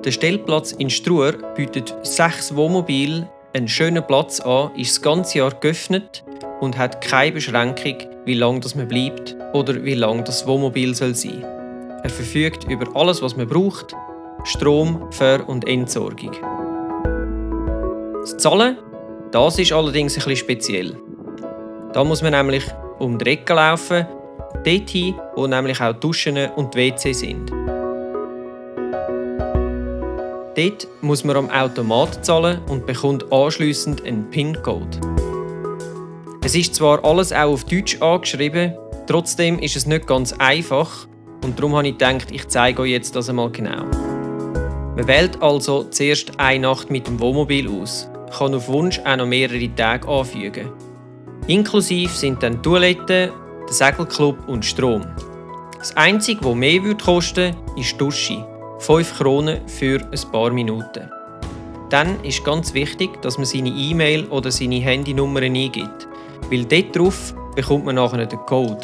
Der Stellplatz in Struer bietet 6 Wohnmobile einen schönen Platz an, ist das ganze Jahr geöffnet und hat keine Beschränkung, wie lange man bleibt oder wie lange das Wohnmobil sein soll. Er verfügt über alles, was man braucht: Strom, Ver- und Entsorgung. Das Zahlen, das ist allerdings ein bisschen speziell. Da muss man nämlich um die Ecke laufen, dorthin, wo nämlich auch die Duschen und die WC sind. Dort muss man am Automat zahlen und bekommt anschliessend einen PIN-Code. Es ist zwar alles auch auf Deutsch angeschrieben, trotzdem ist es nicht ganz einfach und darum habe ich gedacht, ich zeige euch jetzt das einmal genau. Man wählt also zuerst eine Nacht mit dem Wohnmobil aus, kann auf Wunsch auch noch mehrere Tage anfügen. Inklusive sind dann Toiletten, der Segelclub und Strom. Das Einzige, was mehr kosten würde, ist die Dusche. 5 Kronen für ein paar Minuten. Dann ist ganz wichtig, dass man seine E-Mail oder seine Handynummer eingibt, weil dort drauf bekommt man nachher den Code.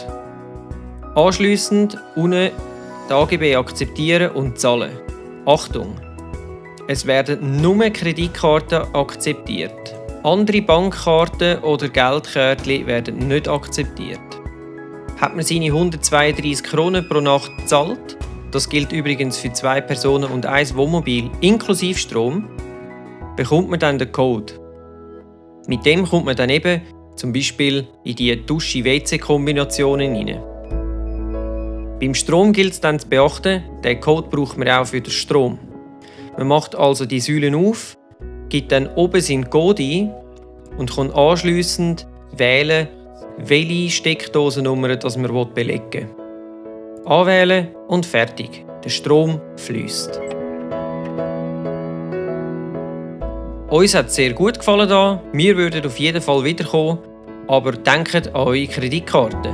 Anschliessend unten die AGB akzeptieren und zahlen. Achtung! Es werden nur Kreditkarten akzeptiert. Andere Bankkarten oder Geldkärtchen werden nicht akzeptiert. Hat man seine 132 Kronen pro Nacht gezahlt, das gilt übrigens für 2 Personen und 1 Wohnmobil inklusive Strom, bekommt man dann den Code. Mit dem kommt man dann eben zum Beispiel in die Dusche-WC-Kombinationen hinein. Beim Strom gilt es dann zu beachten, den Code braucht man auch für den Strom. Man macht also die Säulen auf, gibt dann oben seinen Code ein und kann anschliessend wählen, welche Steckdosennummer das man belegen will. Anwählen und fertig. Der Strom fließt. Uns hat es sehr gut gefallen hier. Wir würden auf jeden Fall wiederkommen, aber denkt an eure Kreditkarte.